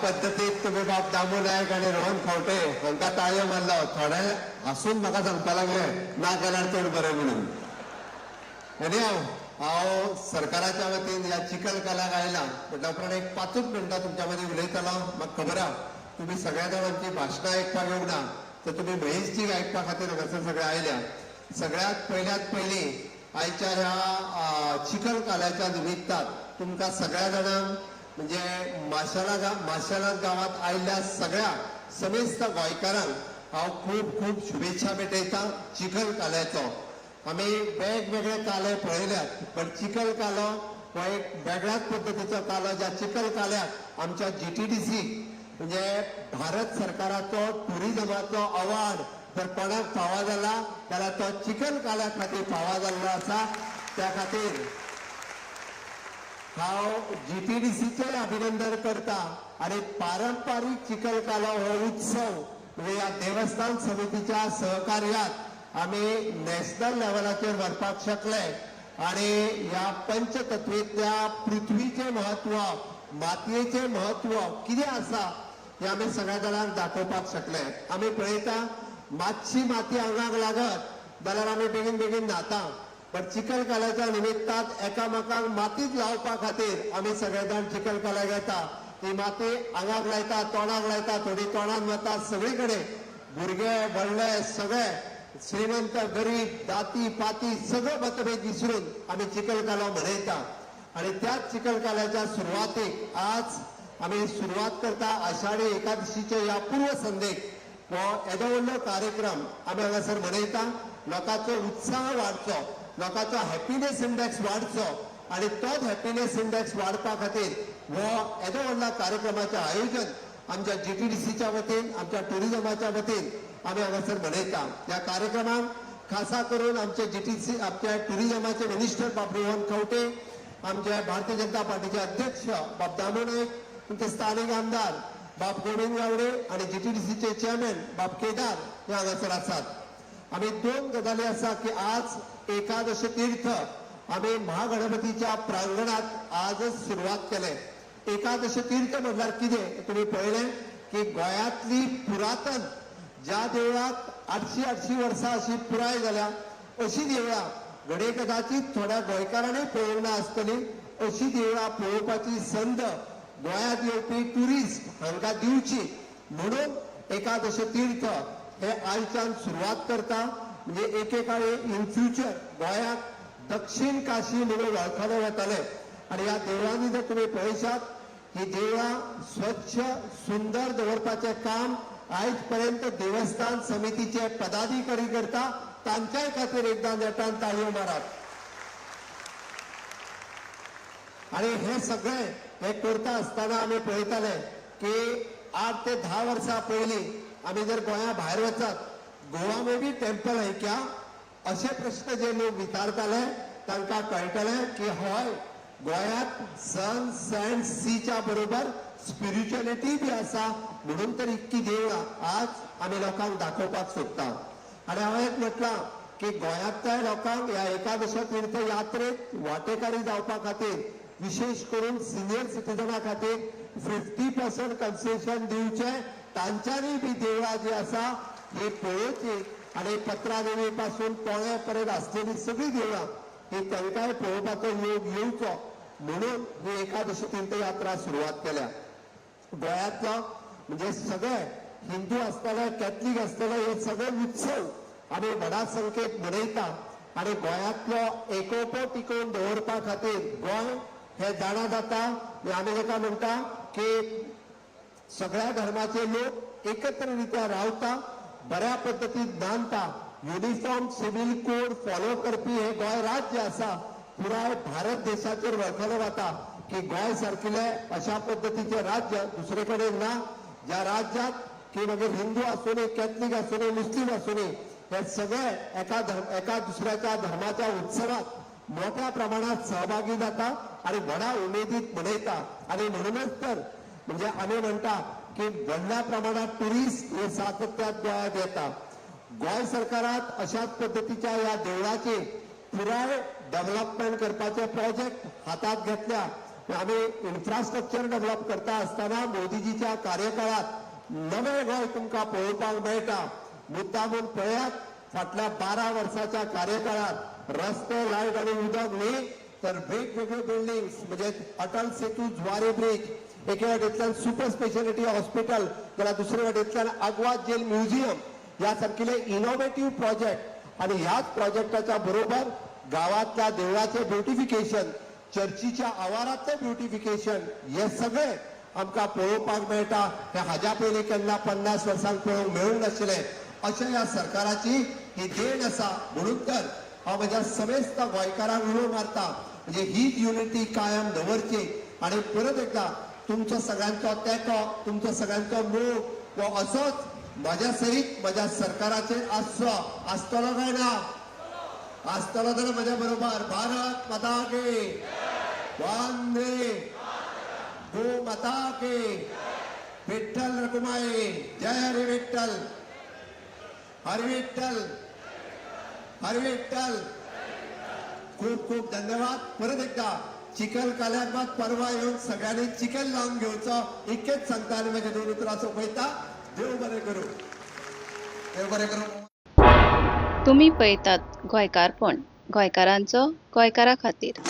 पद्दतीत तुमी बाब दामू नायक आनी रोहन खंवटे हांकां ताळयो मारलो. थोडे हांसून म्हाका सांगपा लागले ना केल्यार चड बरें म्हणून. आनी हांव सरकाराच्या वतीन ह्या चिखल काल्याक आयला म्हटल्या उपरांत एक 5 मिनटां तुमच्या मदीं उलयतलो. म्हाका खबर आहा तुमी सगळ्या जाणांची भाशणां आयकपाक येवंक ना, तर तुमी महेशजीक आयकपा खातीर हांगासर सगळे आयल्या. सगळ्यांत पयल्यात पयलीं आयच्या ह्या चिखल काल्याच्या निमित्तान तुमकां सगळ्या जाणांक म्हणजे माशेलात गांवांत आयिल्ल्या सगळ्या समेस्त गोंयकारांक हांव खूब खूब शुभेच्छा भेटयतां. चिखल काल्याचो आमी वेगवेगळे काले पळयल्यात, पण चिखल कालो हो एक वेगळ्याच पद्दतीचो कालो, ज्या चिखल काल्याक आमच्या GTDC म्हणजे भारत सरकाराचो टुरिजमाचो अवॉर्ड जर कोणाक फावो जाला जाल्यार तो चिखल काल्या खातीर फावो जाल्लो आसा. त्या खातीर हांव GTDCचें अभिनंदन करता आनी पारंपारीक चिखल कालो हो उत्सव म्हणजे ह्या देवस्थान समितीच्या सहकार्यात आमी नॅशनल लेवलाचेर व्हरपाक शकले आनी ह्या पंचतत्वेंतल्या पृथ्वीचें म्हत्व, मातयेचें म्हत्व कितें आसा हें आमी सगळ्या जाणांक दाखोवपाक शकले. आमी पळयता मातशी माती आंगाक लागत जाल्यार आमी बेगीन बेगीन न्हाता, पण चिखल काल्याच्या निमित्तान एकामेकांक मातीत लावपा खातीर आमी सगळे जाण चिखल काल्याक येता. ती माती आंगाक लायता, तोंडाक लायता, थोडी तोंडान वता, सगळी कडेन भुरगे व्हडले सगळे श्रीमंत गरीब जाती पाती सगळं मतभेद विसरून आमी चिखल कालो मनयता. आनी त्याच चिखल काल्याच्या सुरवातीक आज आमी सुरवात करता आषाढी एकादशीच्या ह्या पूर्व संदेक हो येदो व्हडलो कार्यक्रम आमी हांगासर मनयता. लोकांचो उत्साह वाडचो, लोकांचो हॅपिनेस इंडेक्स वाडचो आनी तोच हॅपिनेस इंडेक्स वाडपा खातीर हो येदो व्हडल्या कार्यक्रमाचें आयोजन आमच्या GTDCच्या वतीन, आमच्या टुरिजमाच्या वतीन आमी हांगासर मनयता. ह्या कार्यक्रमाक खासा करून आमचे GTC आमच्या टुरिजमाचे मिनिस्टर बाब रोहन खंवटे, आमचे भारतीय जनता पार्टीचे अध्यक्ष बाब दामू नायक, तुमचे स्थानीक आमदार बाब गोविंद गावडे आनी GTDCचे चेअरमॅन बाब केदार हे हांगासर आसात. आमी 2 गजाली आसा की आज एकादश तीर्थ आमी महागणपतीच्या प्रांगणात आजच सुरवात केले. एकादश तीर्थ म्हणल्यार कितें तुमी पळयलें की गोंयांतली पुरातन ज्या देवळाक 800-800 वर्सां अशी पुराय जाल्या अशी देवळां घडये कदाचीत थोड्या गोंयकारांनी पळोवंक ना आसतली, अशी देवळां पळोवपाची संद गोंयांत येवपी ट्युरिस्ट हांकां दिवची म्हणून एकादश तीर्थ हे आयच्यान सुरवात करता. म्हणजे एकेकाळी इन फ्युचर गोंयाक दक्षिण काशी म्हणून वळखले वताले आनी ह्या देवळांनी जर तुमी पळयशात ही देवळां स्वच्छ सुंदर दवरपाचें काम आयज पर्यंत देवस्थान समितीचे पदाधिकारी करता, तांच्याय खातीर एकदां नेटान ताळयो मारात. आनी हे सगळें हे करता आसतना आमी पळयताले की 8 ते 10 वर्सां पयलीं आमी जर गोंया भायर वचत गोवा में बी टेम्पल है क्या अशे प्रश्न जे लोक विचारताले तांकां कळटलें की हय गोंयांत सन सँड सीच्या बरोबर स्पिरिच्युअलिटी बी आसा म्हणून तर इतकी देवळां आज आमी लोकांक दाखोवपाक सोदता. आनी हांवें एक म्हटलां की गोंयांतल्या लोकांक ह्या एकादश तीर्थ यात्रेत वांटेकारी जावपा खातीर विशेष करून सिनियर सिटीजना खातीर 50% कन्सेशन दिवचें, तांच्यांनी बी देवळां जी आसा ही पळोवची आनी पत्रादेवी पासून पोळ्या पर्यंत आसलेली सगळीं देवळां ही तांकांय पळोवपाचो योग येवचो म्हणून ही एकादशी तीर्थ यात्रा सुरवात केल्या. गोंयांतलो म्हणजे सगळे हिंदू आसतले, कॅथलीक आसतले, हे सगळे उत्सव आमी व्हडा संख्येत मनयता आनी गोंयांतलो एकोपो टिकोवन दवरपा खातीर गोंय हे जाणा जाता. आमी ताका म्हणटा की सगळ्या धर्माचे लोक एकत्र रित्या रावता, बऱ्या पद्दतीन मानता, युनिफॉर्म सिव्हील कोड फॉलो करपी हे गोंय राज्य आसा. पुराय भारत देशाचेर वळखले वता की गोंय सारकिल्ले अशा पद्दतीचे राज्य दुसरे कडेन ना, ज्या राज्यात की मागीर हिंदू आसूनी, कॅथलीक आसूनी, मुस्लीम आसूनी, हे सगळे एका दुसऱ्याच्या धर्माच्या उत्सवात मोठ्या प्रमाणात सहभागी जाता आणि व्हडा उमेदीत मनयता. आणि म्हणूनच तर म्हणजे आमी म्हणटा की व्हडल्या प्रमाणात टुरिस्ट हे सातत्यात गोंयांत येता. गोंय सरकारात अशाच पद्दतीच्या ह्या देवळाची पुराय डेव्हलपमेंट करपाचे प्रोजेक्ट हातात घेतल्या आमी इन्फ्रास्ट्रक्चर डेव्हलप करता आसतना मोदीजीच्या कार्यकाळात नवें गोंय तुमकां पळोवपाक मेळटा. मुद्दामून पळयात, फाटल्या 12 वर्साच्या कार्यकाळात रस्ते, लायट आनी उदक न्ही तर वेगवेगळे बिल्डिंग्स, म्हणजे अटल सेतू, जुवारी ब्रिज, एके वाटेंतल्यान सुपर स्पेशालिटी हॉस्पिटल जाल्यार दुसरे वाटेंतल्यान आगवाद जेल म्युझियम ह्या सारकिले इनोवेटीव प्रोजेक्ट. आणि ह्याच प्रोजेक्टाच्या बरोबर गावातल्या देवळाचे ब्युटिफिकेशन, चर्चीच्या आवारातले ब्युटिफिकेशन, हे सगळे आमकां पळोवपाक मेळटा. हे हाज्या पयलीं केन्ना 50 वर्सांक पळोवंक मेळूंक नाशिल्लें. अशें ह्या सरकाराची ही देण आसा. म्हणून तर हांव म्हज्या समेस्त गोंयकारांक उलो मारता, म्हणजे हीच युनिटी कायम दवरची आणि परत एकदा तुमचो सगळ्यांचो तेंको, तुमचो सगळ्यांचो मोग हो असोच म्हज्या सहित म्हज्या सरकाराचेर आसचो. आसतलो काय ना? आसतलो तर म्हज्या बरोबर भारत माता की, वंदे गो माता की, विठ्ठल रखुमाई, जय हरी विठ्ठल, हरी विठ्ठल, हरी विठ्ठल. खूप खूप धन्यवाद. परत एकदा चिखल काल्याक मात परवा येवन सगळ्यांनी चिखल लावन घेवचो इतकेच सांगता आनी म्हजे दोन उतरां सोंपयता. देव बरें करूं. देव बरें करूं. तुमी पळयतात गोंयकारपण, गोंयकारांचो गोंयकारा खातीर.